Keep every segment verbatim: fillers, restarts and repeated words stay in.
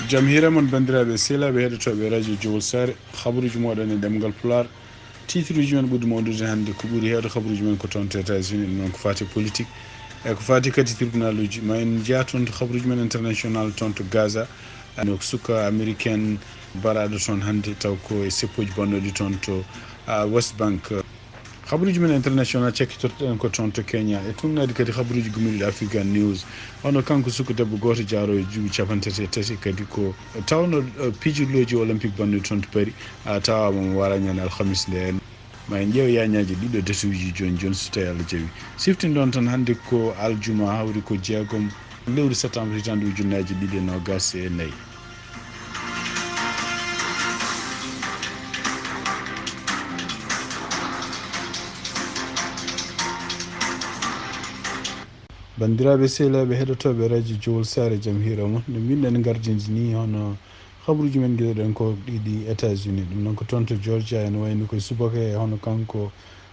Jam hiira mon, banndiraaɓe sehilaaɓe heɗotooɓe radio Jowol Saare. Habaruuji mooɗon e ɗemngal Pulaar. Titre uji men ɓuri mawnude hannde, ko ɓuri heewde habaruuji men ko toon to États-Unis, ɗum noon ko faati e politique, e ko faati kadi tribunal uji. Ma en njaha toon to habaruuji men international, toon to Gaza. Ano ko suka américaine mbaraaɗo toon hannde, taw ko e seppooji bannooɗi toon to, ah, West Bank. Habaruuji men international cakkitortoɗen ko toon to Kenya, e tuugnaade kadi habaruuji gummiiɗi African News. Hono kanko suka debbo gooto jaaroowo e duuɓi capanɗe tati e tati, kadi ko tawno, eh, pijirlooji olympique bannooɗi toon to Paris, a tawaama mo wara ñande alhamis nde. Ma en ƴeew yaañaaji ɗiɗo datuuji jooni jooni, so tawi Allah jaɓi. Siftinɗon tan hannde ko aljuma, hawri ko jeegom lewru septembre hitaande ujunnaaji ɗiɗi e noogaas e nayi. Banndiraaɓe sehilaaɓe heɗotooɓe radio Jowol Saare, jam hiira mon. No mbinɗen gardindi ni, hono habaruuji men ngiɗoɗen ko ɗiɗi États-Unis. Ɗum noon ko toon to Georgia, ene wayno koye subaka he, hono kanko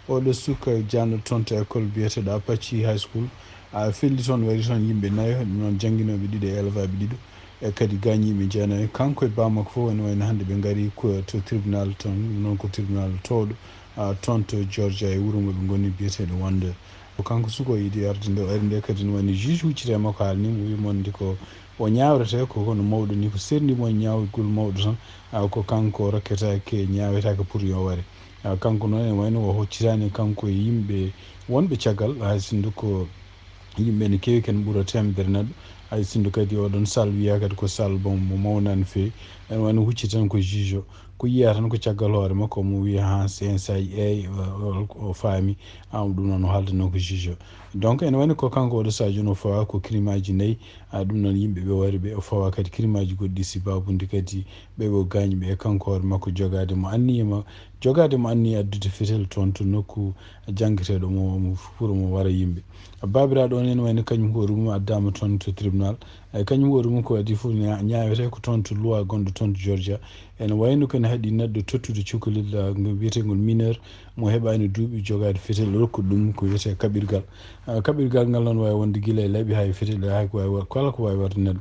oɗo suka jaanɗo toon to école biyeteɗo Apache High School. A felli toon, wari toon yimɓe nayo, ɗum noon jannginooɓe ɗiɗo e élève aɓe ɗiɗo, e kadi gaañiiɓe jeenayo. Kanko e baamakko fof ene wayno hannde ɓe ngari ko to tribunal toon, ɗum noon ko tribunal towɗo, a, toon to Georgia e wuro ngo ɓe ngoni biyeteɗo Wonder. Ko kanko suka o yiɗi arde nde, o ari nde kadi no wayno juge huccita e makko haali ni, mo wi mon ndi ko o ñaawrete ko hono mawɗo ni, ko serndi mo e ñaawgol mawɗo tan, a, ko kanko rokketaake, ñaawetaake pour yo ware. A, kanko noon ene wayno o hoccitaani kanko e yimɓe wonɓe caggal, hay sinno ko yimɓe ene keewi, ken ɓura teemedere neɗɗo. Hay sinno kadi oɗon sal wiya kadi ko sal bon mo mawnaani feewi, ene wayno huccita tan ko juge o. Ko yiya tan ko caggal hoore makko, omo wiya ha C S I A, o, o, o faami, a, ɗum noon o haaldanoo ko juge o. Donc ene wayno ko kanko oɗo sahaa jooni o fawa ko crime aji nayi, a, ɗum noon yimɓe ɓe wari ɓe o fawa kadi crime aji goɗɗi, si babundi kadi ɓe o gaañi ɓe, e kanko hoore makko jogaade mo anniya ma, jogaade mo anniya addude fetel toon to nokku janngeteeɗo mo, mo pour mo wara yimɓe. Baabiraaɗo on ene wayno kañum hoore mum addaama toon to tribunal. E kañum hoore mum ko adii fof ña-, ñaawetee ko toon to loi gonɗo toon to Georgia. Ene wayno ko ene haɗi neɗɗo tottude cukalel, ah, ngo wiyeteengol mineur mo heɓaani duuɓi jogaade fetel, rokkude ɗum ko wiyetee kaɓirgal. Ah, kaɓirgal ngal noon waawi wonde gila e laaɓi haa e fetel, haa ko waawi wa-, kala ko waawi warde neɗɗo.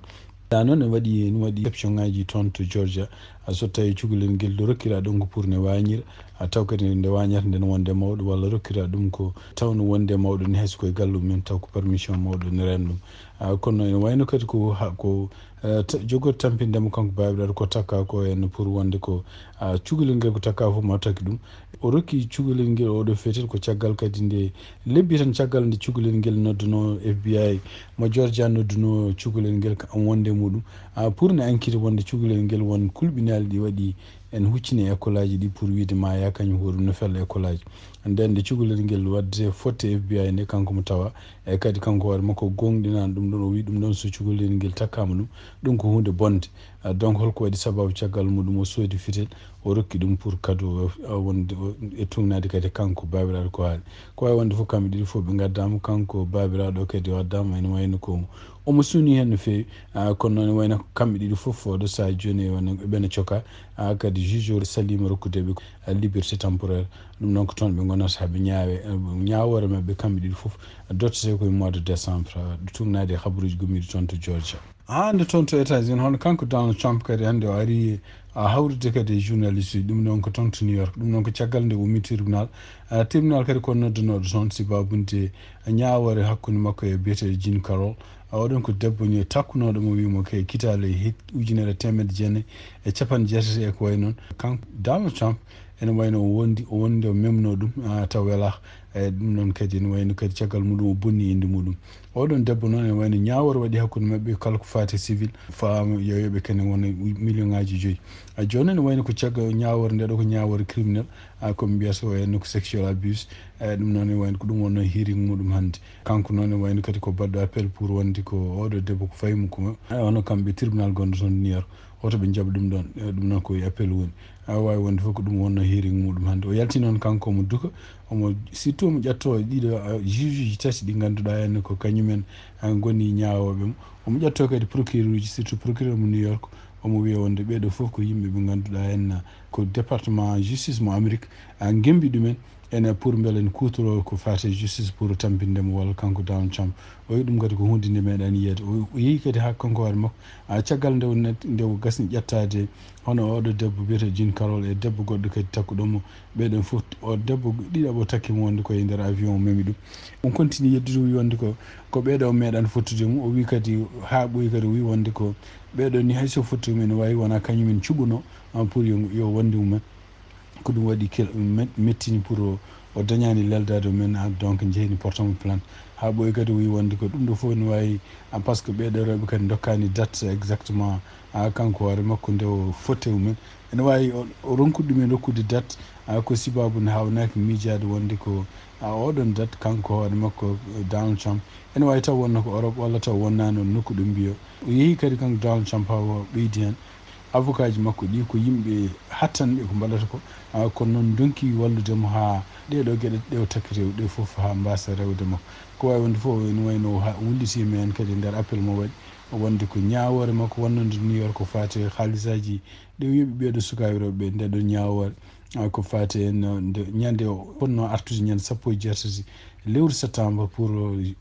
Ɗa noon ene waɗi, ene waɗi exception ngaji toon to Georgia. A so tawi cukalel ngel ɗo rokkira ɗum ko pour ne wañira, a taw kadi nde wañata nden wonde mawɗo, walla rokkira ɗum ko tawno wonde mawɗo ne, hay so koye galle mum taw ko permission mawɗo ne reen ɗum. A, kono ene wayno kadi ko ha-, ko, eh, ta-, jogori tampinde mo kanko baabiraɗo ko takka ko en pour wonde ko, a, cukalel ngel ko takka fof ma takki ɗum. O rokki cukalel ngel oɗo fetel ko caggal kadi nde lebbi tan caggal nde cukalel ngel nodduno F B I, mo Georgia nodduno cukalel ngel ka wonde muɗum. A, pour ne enquête wonde cukalel ngel won kulɓinaali ɗi waɗi en huccini e école aji ɗi pour wiide ma ya kañum hoɗum no fella école aji. Nden nde cukalel ngel wadde fotte F B I nde kanko mo tawa, e kadi kanko hoore makko gonɗinani ɗum ɗon, o wi ɗum ɗon so cukalel ngel takkama ɗum, ɗum ko hunde bonde. A, donc holko waɗi sababu caggal muɗum o soodi fitel, o rokki ɗum pour cadeau, a, wonde o, e tuugnaade kadi kanko baabiraaɗo ko haali. Ko wawi wonde fof kamɓe ɗiɗi fof ɓe ngaddama, kanko baabiraaɗo kadi o addama, ene wayno ko omo suuni hen no feewi. A, kono noon ene wayno ko kamɓe ɗiɗi fof oɗo sahaa jooni e wonde ɓe ɓena coka. A, kadi juge o salima rokkude ɓe, a, liberté temporaire. Ɗum noon ko toon ɓe gonata haa ɓe ñaawe, a, ñaawoore maɓɓe kamɓe ɗiɗi fof dottete ko e mois de décembre, a, ɗo tuugnaade e habaruuji gommiiɗi toon to Georgia. Haa hannde toon to États-Unis, hono kanko Donald Trump kadi hannde o ari, a, hawrude kadi e journaliste uji, ɗum noon ko toon to New York. Ɗum noon ko caggal nde o ummi tribunal. A, tribunal kadi ko noddanooɗo toon sibaabude ñaawoore hakkunde makko e biyeteeɗo Jean Carroll. A, oɗon ko debbo ño-, takkunooɗo mo wii mo ko e kitaale hit-, ujunere e teemedde jeenayi e capanɗe jeetati e ko wayi noon. Kanko Donald Trump ene wayno o wondi, o wondi o memno ɗum, a, taw welaa. E ɗum noon kadi ene wayno kadi caggal muɗum o bonni innde muɗum. Oɗon debbo noon ene wayno ñaawoore waɗi hakkunde maɓɓe kala ko faati e civil, faama yo yoɓe kene wona million ŋaaji joyi. A, jooni ene wayno ko caggal ñaawoore nde ɗo ko ñaawoore criminel, a, ko mbiyata o henno ko sexual abuse. E ɗum noon ene wayno ko ɗum wonno hearing muɗum hannde. Kanko noon ene wayno kadi ko baɗɗo appel pour wonde ko oɗo debbo ko fayi mo ko, e hono kamɓe tribunal gonɗo toon New York, hoto ɓe njaɓ ɗum ɗon. E ɗum noon ko e appel woni. A, waawi wonde fof ko ɗum wonno hearing muɗum hannde. O yalti noon kanko omo duka, omo, surtout omo ƴetto ɗiɗo, a, juge uji tati ɗi ngannduɗaa ene ko kañumen, a, ngoni ñaawooɓe mo. Omo ƴetto kadi procureur uji, surtout procureur mo New York, Omo wiya wonde ɓeeɗo fof ko yimɓe ɓe ngannduɗaa en ko département justice mo Amérique, a, ngembi ɗumen ene pour mbele ne kuutoroo ko faati e justice pour tampinde mo walla kanko Donald Trump. O wi ɗum kadi ko huunde nde meeɗaani yiyeede. O, o yehi kadi haa kanko hoore makko, a, caggal nde o net-, nde o gasni ƴettaade hono oɗo debbo biyeteeɗo Jean Carroll e debbo goɗɗo kadi takkuɗo mo. Ɓeeɗon fof, o debbo ɗiɗaɓo takki mo wonde ko e nder avion o memi ɗum. On continue yeddude, o wi wonde ko, ko ɓeeɗo o meeɗaani fottude mum. O wi kadi haa ɓooyi kadi o wi wonde ko ɓeeɗo ni hay so fotti mum ene waawi wona kañum en cuɓuno, ah, pour yo, yo wonde mum en. Ko ɗum waɗi kel-, met-, mettini pour o, o dañaani leldaade mum en, ah, donc njehini porte mo plainte. Haa ɓooyi kadi o wi wonde ko ɗum ɗo fof ene waawi, ah, par ce que ɓeeɗo rewɓe kadi ndokkaani date exactement, ah, kanko hoore makko nde o fotte mum en. Ene waawi o, o ronkude ɗum en rokkude date, ah, ko sibabu nde haawnaaki miijaade wonde ko, ah, oɗon date kanko hoore makko, eh, Donald Trump. Ene waawi taw wonno ko Europe walla taw wonnaani on nokku ɗo mbiyo. O yehi kadi kanko Donald Trump haa o ɓeydi heen. Avocat ji makko ɗi ko yimɓe hattanɓe ko mbaɗata ko, ah, kono noon ndonki wallude mo haa ɗee ɗoo geɗe ɗe o takkete ɗe fof haa mbaasa rewde mo. Ko waawi wonde fof ene wayi no o ha-, wulliti men kadi e nder appel mo waɗi, wonde ko ñaawoore makko wonnande New York ko faati e haalisaaji ɗi o yoɓi ɓee ɗoo sukaaɓe rewɓe ɓe, ndee ɗoo ñaawoore, ah, ko faati e no nde, ñande o fotnoo artude ñande sappo e jeetati lewru septembre pour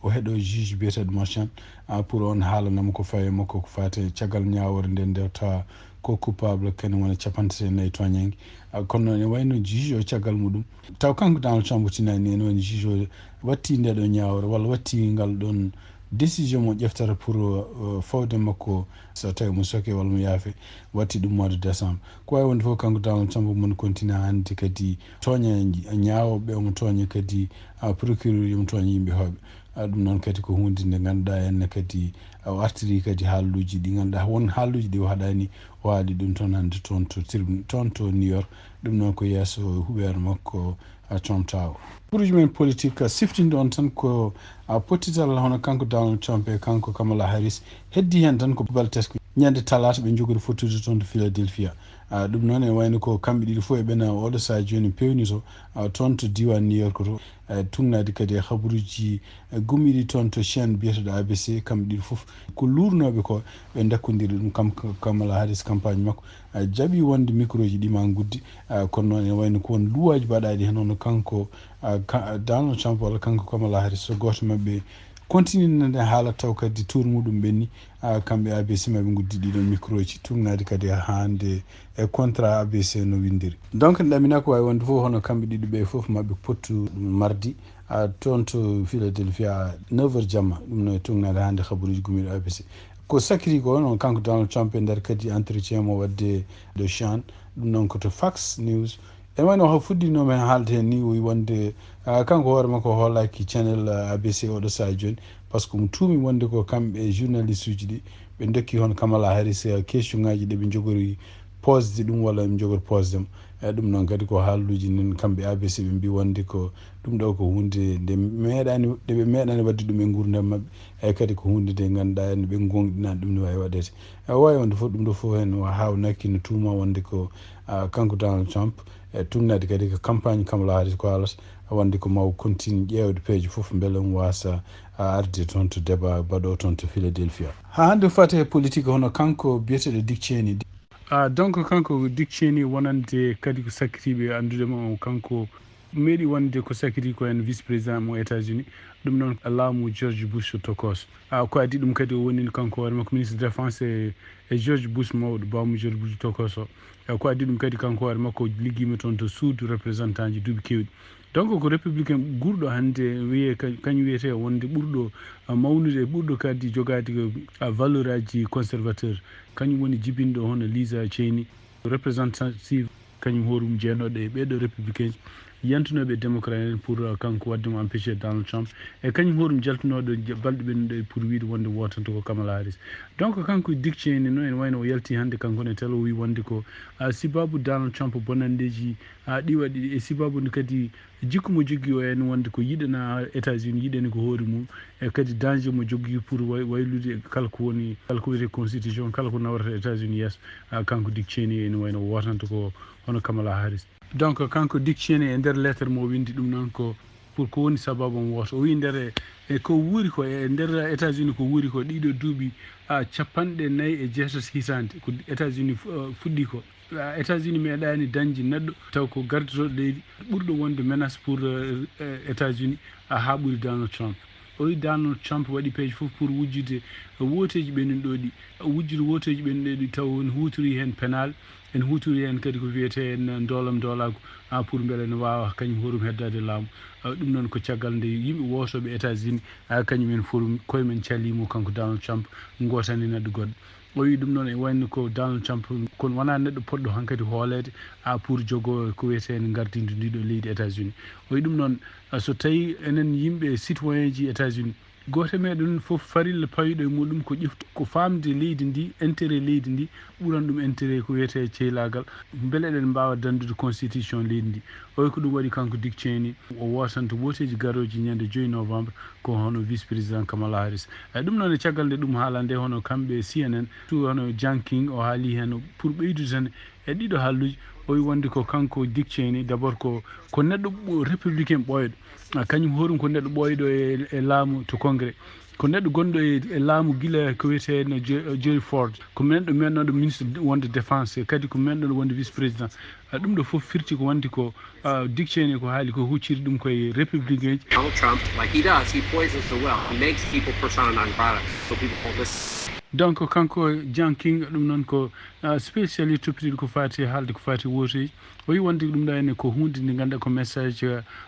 o heɗo juge biyeteeɗo Merchan, ah, pour on haalana mo ko fawi e makko ko faati e caggal ñaawoore nde, nde tawa ko coupable kañum woni capanɗe tati e nayi tooñannge. Ah, kono noon ene wayi no juge o caggal muɗum. Taw kanko Donald Trump o tinaani ene woni juge o watti ndee ɗoo ñaawoore walla watti ngal ɗoon décision mo ƴeftata pour, euh, fawde makko so tawi mo soke walla mo yaafe, watti ɗum mois de décembre. Ko waawi wonde fof kanko Donald Trump mon continue hannde kadi tooña ñaawooɓe, omo tooña kadi, ah, procureur, omo tooña yimɓe heewɓe. Ah, ɗum noon kadi ko huunde nde ngannduɗaa henne kadi, ah, o artiri kadi haalluuji ɗi ngannduɗaa won haalluuji ɗi o haɗaani, o haali ɗum toon hannde toon to tribune, toon to New York. Ɗum noon ko yeeso huɓeere makko, ah, Trump Tower. Kuruuji men politique, ah, siftinde on tan ko, ah, pottital hono kanko Donald Trump e kanko Kamala Harris. Heddi heen tan ko balɗe tati ko ñande talaata ɓe njogori fottude toon to Philadelphia. Ah, ɗum noon ene wayno ko kamɓe ɗiɗo fof e ɓena oɗo sahaa jooni peewnito, ah, toon to diiwaan New York to. Eh, tugnaade kadi e habaruuji, eh, gummiiɗi toon to chaîne biyeteeɗo A B C, kamɓe ɗiɗo fof ko luurnooɓe ko ɓe ndakkondiri ɗum, kam, Kamala Harris campagne makko, eh, jaɓi wonde micro ji ɗi ma nguddi, eh, kono noon ene wayno ko won luwaaji mbaɗaaɗi heen, hono kanko, eh, ka-, Donald Trump walla kanko Kamala Harris, so gooto maɓɓe continue nande haala taw kadi tour muɗum ɓenni, ah, kamɓe A B C maɓe nguddi ɗiɗon micro ji, tugnaade kadi hannde e contrat A B C no winndiri. Donc, en ɗamina ko waawi wonde fof hono kamɓe ɗiɗo ɓe fof maɓe pottu mardi, ah, toon to Philadelphia, neuf heures jamma. Ɗum no e tugnaade hannde habaruuji gummiiɗo A B C. Ko sakiri ko noon kanko Donald Trump e nder kadi entretien mo waɗde de Chan, ɗum noon ko to Fox News. E wayno o fuɗɗinoo men haalde heen ni, o wi wonde, ah, kanko hoore makko hoolaaki channel, ah, A B C oɗo sahaa jooni, par ce que mo tuumi wonde ko kamɓe e journaliste uji ɗi ɓe ndokki hono Kamala Harris, ah, question ngaji ɗi ɓe njogori posde ɗum walla ɓe njogori posde mo. E ɗum noon kadi ko haalluuji nen kamɓe A B C ɓe mbi wonde ko ɗum ɗo ko huunde nde meeɗaani, nde ɓe meeɗaani waɗde ɗum e nguurndam maɓɓe. E kadi ko huunde nde ngannduɗaa en ɓe ngonɗinaani ɗum no waawi waɗeede. E waawi wonde fof ɗum ɗo fof heen o haawnaaki no tuuma wonde ko, ah, kanko Donald Trump, e tugnaade kadi ko campagne Kamala Harris ko haalata, wonde ko maw continue ƴeewde peeje fof mbele omo waasa, ah, arde toon to débat baɗo toon to Philadelphia. Haa hannde faati e politique hono kanko biyeteeɗo Dick Cheney. Ah, donc kanko Dick Cheney wonande kadi ko sakkitiiɓe anndude mo kanko meeɗi wonde ko sakkiti ko en vice président mo États-Unis, ɗum noon laamu George Bush tokoso. Ah, ko adii ɗum kadi o woni kanko hoore makko ministre défense e, e George Bush mawɗo, baamu George Bush tokoso. Ah, ko adii ɗum kadi kanko hoore makko liggiima toon to suudu représentant ji duuɓi keewɗi. Donc ko républicain guurɗo hannde wiyee ka-, kañum wiyetee wonde ɓurɗo, ah, mawnude e ɓurɗo kadi jogaade ko, ah, valeur aji conservateur. Kañum woni jibinɗo hono Lisa Cheney, représentative kañum hoore mum jeenooɗo e ɓeeɗo républicain yantunooɓe e démocrate en pour, uh, kanko waɗde mo empêché Donald Trump. E kañum hoore mum jaltunooɗo je-, balɗe ɓennuɗe pour wiide wonde wootanta ko Kamala Harris. Donc kanko Dick Cheney no ene wayno o yalti hannde kanko ne télé o wi wonde ko, uh, sibabu Donald Trump bonandeji, uh, ɗi waɗi e sibabu nde kadi jikku mo jogii o en wonde ko yiɗana États-Unis, yiɗani ko hoore mum, e kadi danger mo jogii pour way-, waylude kala ko woni, kala ko wiyetee constitution, kala ko nawrata États-Unis yeeso, ah, kanko Dick Cheney ene wayno o wootanta ko hono Kamala Harris. Donc kanko Dick Cheney e nder lettre mo o winndi ɗum noon ko Pour ko woni sababu on wooto, o wi nder e ko wuuri ko e nder États-Unis, ko wuuri ko ɗiɗo duuɓi a capanɗe nayi e jeetati hitaande ko États-Unis fuɗɗi ko. États-Unis meeɗaani dañde neɗɗo taw ko gardiiɗo leydi ɓurɗo wonde menace pour États-Unis haa ɓuri Donald Trump. O wi Donald Trump waɗi peeje fof pour wujjude wooteeji ɓennuɗi ɗo ɗi, wujjude wooteeji ɓennuɗi ɗo ɗi taw en huutorii heen penaal, en huutorii heen kadi ko wiyetee en ndoolam ndoolaagu pour mbele ene waawa kañum horum heddaade laamu. Ɗum noon ko caggal nde yimɓe wootooɓe États-Unis kañum en fof koye men calii mo kanko Donald Trump, ngootani neɗɗo goɗɗo. O wi ɗum noon e wayno ko Donald Trump kono wonaa neɗɗo poɗɗo hankadi hooleede pour jogoo ko wiyetee en ngardindu ndi ɗo leydi États-Unis. O wi ɗum noon so tawii enen yimɓe citoyen ji États-Unis gooto e meɗen fof farilla pawiɗo e muɗum ko ƴeftu ko faamde leydi ndi, intérêt leydi ndi ɓuran ɗum intérêt ko wiyetee ceylaagal, mbele eɗen mbaawa danndude constitution leydi ndi. O wi ko ɗum waɗi kanko Dick Cheney o wootanta wooteeji garooji ñande joyi novembre ko hono vice président Kamala Harris. E ɗum noon e caggal nde ɗum haalande hono kamɓe C N N, tu hono John King o haali heen pour ɓeydude tan e ɗiɗo haalluuji, o wi wonde ko kanko Dick Cheney d'abord ko ko neɗɗo républicain ɓooyɗo, kañum horum ko neɗɗo ɓooyɗo e laamu to Congrès, ko neɗɗo gonɗo e laamu gila ko wiyetee no Gerry Ford, ko neɗɗo meeɗnooɗo ministre wonde défense kadi ko meeɗnooɗo wonde vice président. Ɗum ɗo fof firti ko wonde ko Dick Cheney ko haali ko hucciri ɗum koye républicain ji. Donald Trump, like he does, he poisons the well. He makes people persona non grata. So people call this. Donc kanko John King ɗum noon ko spécialiste toppitiiɗo ko faati haalde ko faati wooteeji. O wi wonde ɗum ɗo ene ko huunde nde ngannduɗaa ko message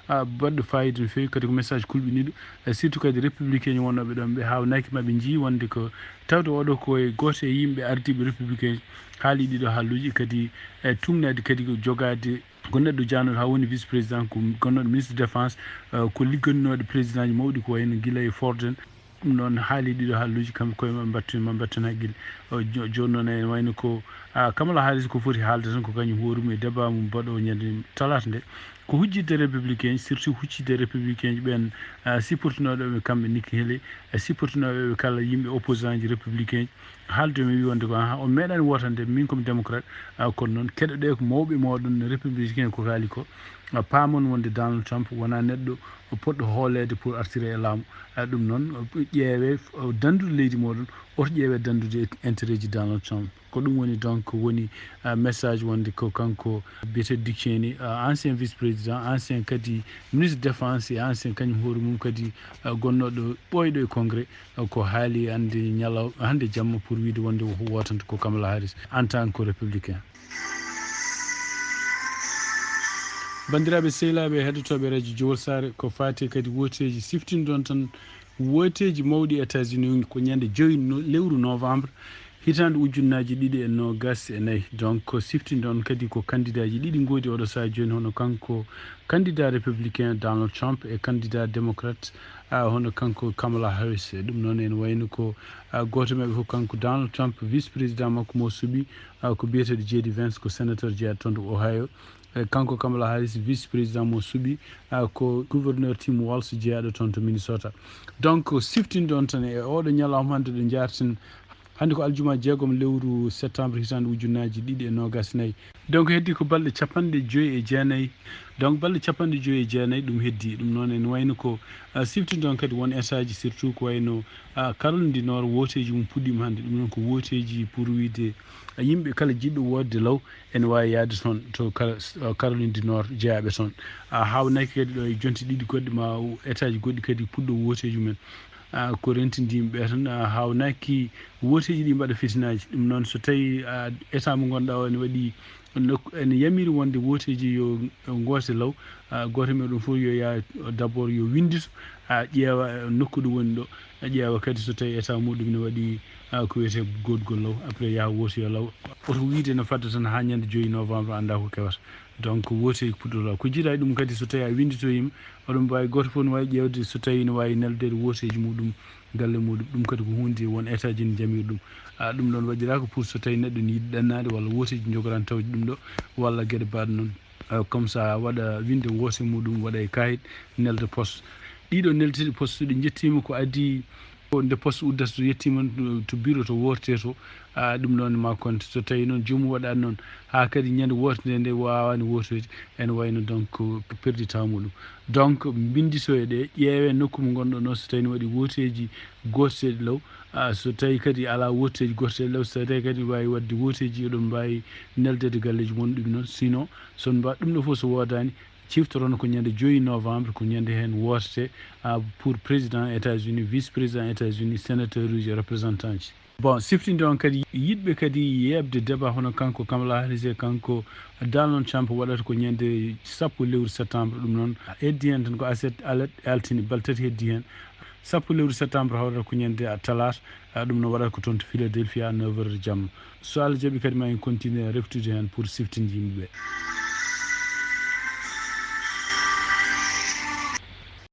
baɗɗo fayida no feewi kadi ko message kulɓiniiɗo, surtout kadi républicain wonnooɓe ɗoon ɓe haawnaaki ma ɓe njii wonde ko tawde oɗo ko e gooto e yimɓe ardiiɓe républicain haali ɗiɗo haalluuji kadi e tuugnaade kadi ko jogaade ko neɗɗo jaanooɗo haa woni vice président ko gonnoɗo ministre défense ko liggodinooɗo président ji mawɗi ko wayno gila e Ford en. Ɗum noon haali ɗiɗo haalluuji kamɓe koye maɓɓe mbattu ma mbattun haqqille. Jooni noon ene wayno ko Kamala Harris ko foti haalde tan ko kañum hoore mum e débat mum baɗo ñande talaata nde ko hujjidde républicain surtout huccitde républicain ji ɓen sipportinooɓe ɓe kamɓe Nikki Haley e sipportinooɓe ɓe kala yimɓe opposant ji républicain ji haalde mi wi wonde ko aha on meeɗani wootande min komi démocrate kono noon keɗoɗe ko mawɓe moɗon républicain ko kaali ko paamon wonde Donald Trump wona neɗɗo poɗɗo hooleede pour artire e laamu. Ɗum noon ƴeewe danndude leydi mooɗon oto ƴeewe danndude intérêt ji Donald Trump. Ko ɗum woni donc woni message wonde ko kanko biyetee Dick Cheney ancien vice président ancien kadi ministre défense et ancien kañum hoore mum kadi gonnooɗo ɓooyɗo e congrès ko haali hannde ñalaw hannde jamma pour wiide wonde wootanta ko Kamala Harris en tant que républicain. Banndiraaɓe sehilaaɓe heɗotooɓe radio Jowol Saare ko faati kadi wooteeji siftinɗon tan wooteeji mawɗi États-Unis ko ñande joyi lewru novembre hitaande ujunnaaji ɗiɗi e noogas e nayi donc siftinɗon kadi ko kandidaaji ɗiɗi ngoodi oɗo saha jooni hono kanko candidat républicain Donald Trump e candidat démocrate hono kanko Kamala Harris. Ɗum noon ene wayno ko gooto maɓɓe fof kanko Donald Trump vice président makko mo suɓi ko biyeteeɗo J D Vance ko sénateur jeyaɗo toon to Ohio. Kanko Kamala Harris vice président mo suɓi ko gouverneur Tim Walz jeyaɗo toon to Minnesota. Donc siftinɗon tan e oɗo ñalawma hannde ɗo njarten hannde ko aljuma jeegom lewru septembre hitaande ujunnaaji ɗiɗi e noogas nayi. Donc heddi ko balɗe capanɗe joyi e jeenayi. Donc balɗe capanɗe joyi e jeenayi ɗum heddi ɗum noon ene wayno ko siftinɗon kadi won état ji surtout ko wayno Caroline du Nord wooteeji mum puɗɗiima hannde ɗum noon ko wooteeji pour wiide yimɓe kala jiɗɗo wootde law ene waawi yahde toon to Caroline du Nord jeyaaɓe toon. Haawnaaki kadi ɗo e jonte ɗiɗi goɗɗe ma état ji goɗɗi kadi puɗɗo wooteeji mumen. Ko rentindii yimɓe ɓe tan haawnaaki wooteeji ɗi mbaɗa fitinaaji ɗum noon so tawii état mo ngonɗaa o ene waɗi nokku ene yamiri wonde wooteeji yo ngoote law gooto e mumen ɗum fof yo yaha d'abord yo winndito ƴeewa nokku ɗo woni ɗo ƴeewa kadi so tawii état muɗum ne waɗi ko wiyetee goodgol law après yaha wootoyo law. Oto wiide no fadde tan haa ñande joyi novembre anndaa ko kewata. Donc wooteeji puɗɗoto law ko jiidaa e ɗum kadi so tawii a winnditoyiima oɗon mbaawi gooto fof ne waawi ƴeewde so tawii ne waawi neldeede wooteeji muɗum galle muɗum ɗum kadi ko huunde won état ji ne njamiri ɗum. Ɗum ɗoon waɗiraaka pour so tawii neɗɗo ne yiɗi ɗannaade walla wooteeji njogoraani tawde ɗum ɗo walla geɗe baaɗe noon. Comme ça waɗa winnde woote muɗum waɗa e kaayit nelda poste. Ɗiɗo neldiiɗo poste ɗi njettiima ko adii Ko nde poste uddata so yettiima to, to bureau to woote to, a, ɗum ɗoon ma compte. So tawii noon joomum waɗaani noon, haa kadi ñande woote nde, nde waawaani wootoyde, ene wayno donc perditaama ɗum. Donc, mbinnditoye ɗe, ƴeewe nokku mo ngonɗon o, so tawii ne waɗi wooteeji gooteeɗi law, a, so tawii kadi alaa wooteeji gooteeɗi law, so tawii kadi waawi waɗde wooteeji, oɗon mbaawi neldeede galleeji mon ɗum noon. Sinon, so on mba-, ɗum ɗo fof so woodaani, ciftoron ko ñande joyi novembre, ko ñande heen wootete, a, pour président États-Unis, vice président États-Unis, sénateur uji, représentant ji. Bon, siftinde on kadi yiɗɓe kadi yeeɓde débat hono kanko Kamala Harris e kanko Donald Trump waɗata ko ñande sappo lewru septembre, ɗum noon heddi heen tan ko aset, alet, altine, bal tati heddi heen. Sappo lewru septembre hawrata ko ñande talaata, a, ɗum noon waɗata ko toon to Philadelphia, neuf heures jamma. So Allah jaɓi kadi ma en continue reftude heen pour siftinde yimɓe ɓe.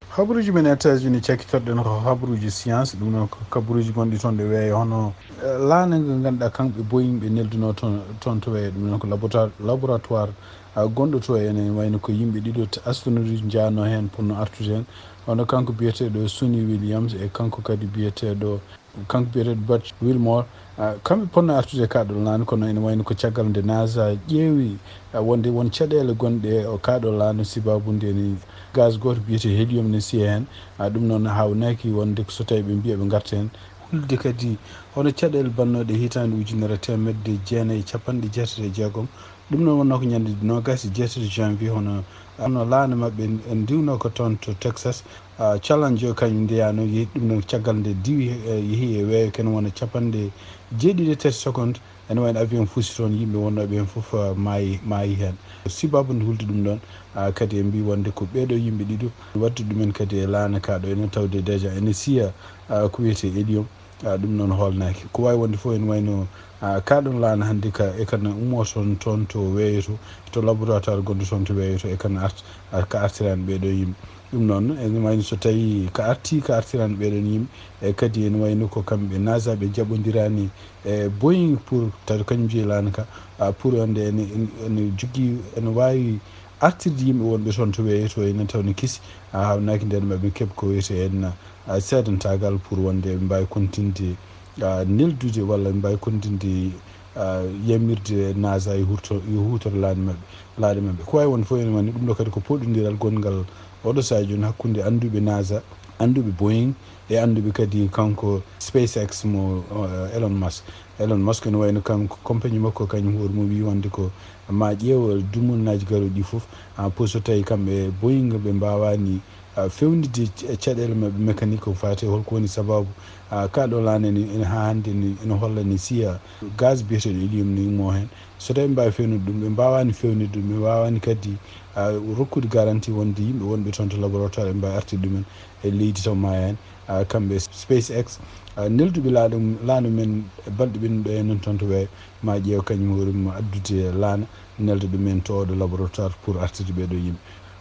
Habaruuji men États-Unis cakkitoɗen ko habaruuji science, ɗum noon ko kabaruuji gonɗi toon ɗe weeyo hono, eh, laana nga ngannduɗaa kanko ɓe Boeing ɓe neldunoo toon, toon to weeyo, ɗum noon ko labota-, laboratoire, ah, gonɗo to ene wayno ko yimɓe ɗiɗo t-, astronaute njaanoo heen pour no artude heen, hono kanko biyeteeɗo Suni Williams e kanko kadi biyeteeɗo kanko biyeteeɗo Butch Wilmore, ah, kamɓe potno artude e kaɗol laana, kono ene wayno ko caggal nde NASA ƴeewi, ah, wonde won caɗeele gonɗe e o kaɗol laana, sibaabu nde ni gaz gooto biyetee hélium ne siya heen, ah, ɗum noon haawnaaki wonde so tawii ɓe mbiya ɓe ngarta heen. Hulde kadi hono caɗeele bannooɗe hitaande ujunere teemedde jeenayi e capanɗe jeetati e jeegom, ɗum noon wonnoo ko ñande noogaas e jeetati janvier, hono, hono laana maɓɓe ndiwnoo ko toon to Texas, ah, Challenger kañum ndeyaano, yehi ɗum noon caggal nde diwi, eh, yehi e weeyo ken wona capanɗe jeeɗiɗi e tati seconde, ene wayno avion fusi toon, yimɓe wonnooɓe heen fof, ah, maayi, maayi heen. Sibaabu nde hulde ɗum ɗoon, ah, kadi en mbii wonde ko ɓeeɗo yimɓe ɗiɗo waɗtude ɗumen kadi e laana kaa ɗo ene tawde déjà ene siya, ah, ko wiyetee hélium. Ah, ɗum noon hoolnaaki. Ko waawi wonde fof ene wayno, ah, kaa ɗoon laana hannde ka, e kana ummoo toon, toon to weeyo to, to laboratoire gonɗo toon to weeyo to, e kana art-, ah, ka artiraani ɓeeɗo yimɓe. Ɗum noon, ene wayno so tawii ka artii, ka artiraani ɓeeɗoon yimɓe, e kadi ene wayno ko kamɓe NASA ɓe njaɓondiraani e Boeing pour tawi ko kañum jeyi laana ka, ah, pour wonde ene, ene, ene jogii, ene waawi artirde yimɓe wonɓe toon to weeyo to, ene taw ne kisi, ah, haawnaaki nden maɓɓe keɓ ko wiyetee en, ah, seedantaagal pour wonde ɓe mbaawi kontinde, ah, neldude walla ɓe mbaawi kontinde, ah, yamirde NASA yo hurto-, yo huutoro laaɗe maɓɓe, laaɗe maɓɓe. Ko waawi wonde fof ene wayno ɗum ɗo kadi ko poɗondiral gonngal oɗo sahaa jooni hakkunde annduɓe NASA, annduɓe Boeing, e annduɓe kadi kanko SpaceX mo, eh, Elon Musk. Elon Musk ene wayno kanko compagnie makko kañum hoore mum wii wonde ko ma ƴeew dumunnaaji garooji ɗi fof, ah, pour so tawii kamɓe Boeing ɓe mbaawaani, ah, fewnitde ca-, caɗeele maɓɓe mécanique ko faati e holko woni sabaabu, ah, kaa ɗo laana ni ene haa hannde ni ene holla ni siya gaz biyeteeɗo hélium ni ummoo heen. So tawii ɓe mbaawi fewnude ɗum, ɓe mbaawaani fewnude ɗum, ɓe mbaawaani kadi, ah, rokkude garantie wonde yimɓe wonɓe toon to laboratoire ɓe mbaawi artirde ɗumen e leydi taw maayaani. Ah, kamɓe SpaceX, ah, nelduɓe laaɗo, laana men e balɗe ɓennuɗe e noon toon to weeyo, ma ƴeew kañum hoore mum addude laana, nelda ɗumen to oɗo laboratoire pour artirde ɓeeɗo yimɓe.